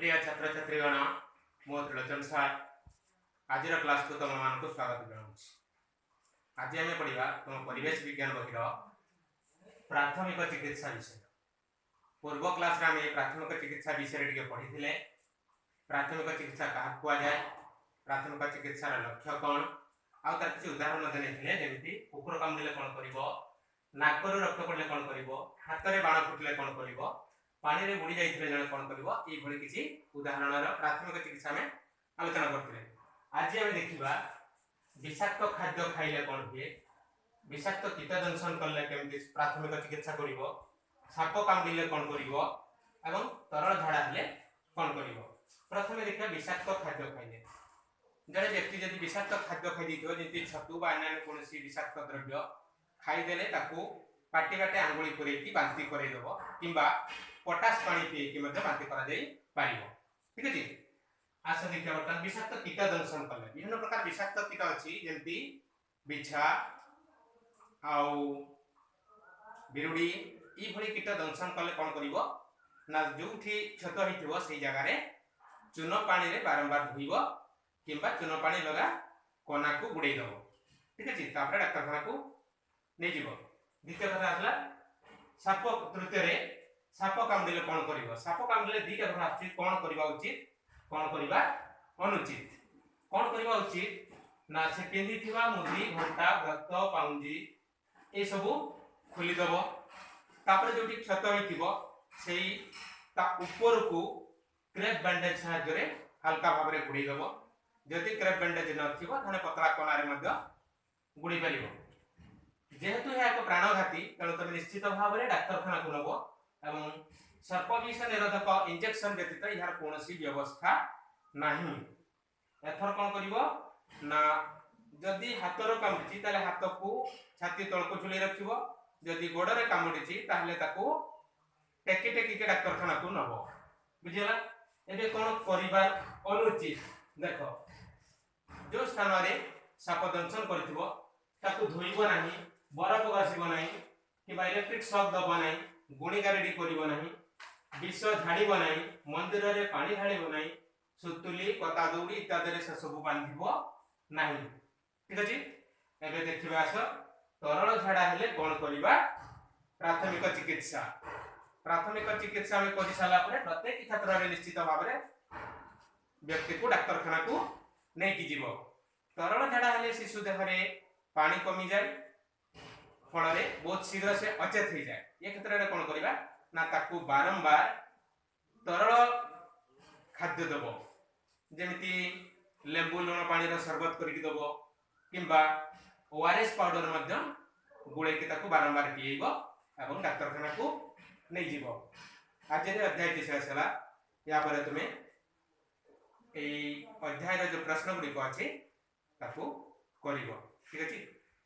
ପ୍ରିୟ ଛାତ୍ରଛାତ୍ରୀଗଣ, ମୁଁ ତ୍ରିଲୋଚନ ସାର୍ ଆଜିର କ୍ଲାସକୁ ତୁମମାନଙ୍କୁ ସ୍ୱାଗତ ଜଣାଉଛି। ଆଜି ଆମେ ପଢ଼ିବା ତୁମ ପରିବେଶ ବିଜ୍ଞାନ ବହିର ପ୍ରାଥମିକ ଚିକିତ୍ସା ବିଷୟ। ପୂର୍ବ କ୍ଲାସରେ ଆମେ ପ୍ରାଥମିକ ଚିକିତ୍ସା ବିଷୟରେ ଟିକେ ପଢ଼ିଥିଲେ। ପ୍ରାଥମିକ ଚିକିତ୍ସା କାହାକୁ କୁହାଯାଏ, ପ୍ରାଥମିକ ଚିକିତ୍ସାର ଲକ୍ଷ୍ୟ କ'ଣ, ଆଉ ତାର କିଛି ଉଦାହରଣ ମଧ୍ୟ ନେଇଥିଲେ, ଯେମିତି କୁକୁର କାମୁଡ଼ିଲେ କ'ଣ କରିବ, ନାକରୁ ରକ୍ତ ପଡ଼ିଲେ କ'ଣ କରିବ, ହାତରେ ବାଣ ଫୁଟିଲେ କ'ଣ କରିବ, ପାଣିରେ ବୁଡ଼ି ଯାଇଥିଲେ ଜଣେ କ'ଣ କରିବ, ଏଇଭଳି କିଛି ଉଦାହରଣର ପ୍ରାଥମିକ ଚିକିତ୍ସା ଆମେ ଆଲୋଚନା କରିଥିଲେ। ଆଜି ଆମେ ଦେଖିବା ବିଷାକ୍ତ ଖାଦ୍ୟ ଖାଇଲେ କ'ଣ ହୁଏ, ବିଷାକ୍ତ କୀଟ ଦଂଶନ କଲେ କେମିତି ପ୍ରାଥମିକ ଚିକିତ୍ସା କରିବ, ସାପ କାମୁଡ଼ିଲେ କ'ଣ କରିବ ଏବଂ ତରଳ ଝାଡ଼ା ହେଲେ କ'ଣ କରିବ। ପ୍ରଥମେ ଦେଖିବା ବିଷାକ୍ତ ଖାଦ୍ୟ ଖାଇଲେ। ଜଣେ ବ୍ୟକ୍ତି ଯଦି ବିଷାକ୍ତ ଖାଦ୍ୟ ଖାଇ ଦେଇଥିବ, ଯେମିତି ଛତୁ ବା ଅନ୍ୟାନ୍ୟ କୌଣସି ବିଷାକ୍ତ ଦ୍ରବ୍ୟ ଖାଇଦେଲେ, ତାକୁ ପାଟି ବାଟେ ଆଙ୍ଗୁଳି ପୂରେଇକି ବାନ୍ତି କରେଇଦେବ କିମ୍ବା ପଟାସ ପାଣି ପିଏଇକି ମଧ୍ୟ ବାନ୍ତି କରାଯାଇ ପାରିବ। ଠିକ ଅଛି, ଆସ ଦେଖିବା ବର୍ତ୍ତମାନ ବିଷାକ୍ତ କୀଟ ଦଂଶନ କଲେ। ବିଭିନ୍ନ ପ୍ରକାର ବିଷାକ୍ତ କୀଟ ଅଛି, ଯେମିତି ବିଛା ଆଉ ବିରୁଡ଼ି। ଏଇଭଳି କୀଟ ଦଂଶନ କଲେ କ'ଣ କରିବ ନା, ଯୋଉଠି କ୍ଷତ ହେଇଥିବ ସେଇ ଜାଗାରେ ଚୂନ ପାଣିରେ ବାରମ୍ବାର ଧୋଇବ କିମ୍ବା ଚୂନ ପାଣି ଲଗା କନାକୁ ବୁଡ଼େଇ ଦେବ। ଠିକ ଅଛି, ତାପରେ ଡାକ୍ତରଖାନାକୁ ନେଇଯିବ। ଦ୍ୱିତୀୟ କଥା ଆସିଲା ସାପ। ତୃତୀୟରେ ସାପ କାମୁଡ଼ିଲେ କ'ଣ କରିବ? ସାପ କାମୁଡ଼ିଲେ ଦିଟା କଥା ଆସୁଛି, କ'ଣ କରିବା ଉଚିତ, କ'ଣ କରିବା ଅନୁଚିତ। କ'ଣ କରିବା ଉଚିତ ନା, ସେ ପିନ୍ଧିଥିବା ମୁଦି, ଘଣ୍ଟା, ବ୍ରତ, ପାଉଁଜି ଏସବୁ ଖୋଲିଦେବ। ତାପରେ ଯୋଉଠି କ୍ଷତ ହେଇଥିବ ସେଇ ତା ଉପରକୁ କ୍ରେପ୍ ବ୍ୟାଣ୍ଡେଜ ସାହାଯ୍ୟରେ ହାଲକା ଭାବରେ ଗୁଡ଼େଇ ଦେବ। ଯଦି କ୍ରେପ୍ ବ୍ୟାଣ୍ଡେଜ ନଥିବ ତାହେଲେ ପତଳା କନାରେ ମଧ୍ୟ ଗୁଡ଼େଇ ପାରିବ। ଯେହେତୁ ଏହା ଏକ ପ୍ରାଣଘାତୀ, ତେଣୁ ତମେ ନିଶ୍ଚିତ ଭାବରେ ଡାକ୍ତରଖାନାକୁ ନେବ ଏବଂ ସର୍ପ ବିଷ ନିରୋଧକ ଇଞ୍ଜେକ୍ସନ ବ୍ୟତୀତ ଏହାର କୌଣସି ବ୍ୟବସ୍ଥା ନାହିଁ। ଏଥର କ'ଣ କରିବ ନା, ଯଦି ହାତରୁ କାମୁଡ଼ିଛି ତାହେଲେ ହାତକୁ ଛାତି ତଳକୁ ଝୁଲେଇ ରଖିବ, ଯଦି ଗୋଡ଼ରେ କାମୁଡ଼ିଛି ତାହେଲେ ତାକୁ ଟେକି ଟେକିକି ଡାକ୍ତରଖାନାକୁ ନେବ। ବୁଝିଗଲା? ଏବେ କ'ଣ କରିବା ଅନୁଚିତ ଦେଖ। ଯୋଉ ସ୍ଥାନରେ ସାପ ଦଂଶନ କରିଥିବ ତାକୁ ଧୋଇବ ନାହିଁ, ବରଫ ଘଷିବ ନାହିଁ କିମ୍ବା ଇଲେକ୍ଟ୍ରିକ ସକ୍ ଦବ ନାହିଁ, ଗୁଣିଗାରେଡ଼ି କରିବ ନାହିଁ, ବିଷ ଝାଡ଼ିବ ନାହିଁ, ମନ୍ଦିରରେ ପାଣି ଢାଳିବ ନାହିଁ, ସୁତୁଲି, କତା ଦଉଡ଼ି ଇତ୍ୟାଦିରେ ସେସବୁ ବାନ୍ଧିବ ନାହିଁ। ଠିକ ଅଛି, ଏବେ ଦେଖିବା ଆସ ତରଳ ଝାଡ଼ା ହେଲେ କ'ଣ କରିବା ପ୍ରାଥମିକ ଚିକିତ୍ସା। ପ୍ରାଥମିକ ଚିକିତ୍ସା ଆମେ କରିସାରିଲା ପରେ ପ୍ରତ୍ୟେକ କ୍ଷେତ୍ରରେ ନିଶ୍ଚିତ ଭାବରେ ବ୍ୟକ୍ତିକୁ ଡାକ୍ତରଖାନାକୁ ନେଇକି ଯିବ। ତରଳ ଝାଡ଼ା ହେଲେ ଶିଶୁ ଦେହରେ ପାଣି କମିଯାଏ, ଫଳରେ ବହୁତ ଶୀଘ୍ର ସେ ଅଚେତ ହେଇଯାଏ। ଏ କ୍ଷେତ୍ରରେ କ'ଣ କରିବା ନା, ତାକୁ ବାରମ୍ବାର ତରଳ ଖାଦ୍ୟ ଦେବ, ଯେମିତି ଲେମ୍ବୁ ଲୁଣ ପାଣିର ସରବତ କରିକି ଦେବ କିମ୍ବା ORS powder ମଧ୍ୟ ଗୋଳେଇକି ତାକୁ ବାରମ୍ବାର ପିଏଇବ ଏବଂ ଡାକ୍ତରଖାନାକୁ ନେଇଯିବ। ଆଜିର ଅଧ୍ୟାୟଟି ଶେଷ ହେଲା। ୟା ପରେ ତୁମେ ଏଇ ଅଧ୍ୟାୟର ଯୋଉ ପ୍ରଶ୍ନ ଗୁଡ଼ିକ ଅଛି ତାକୁ କରିବ। ଠିକ ଅଛି।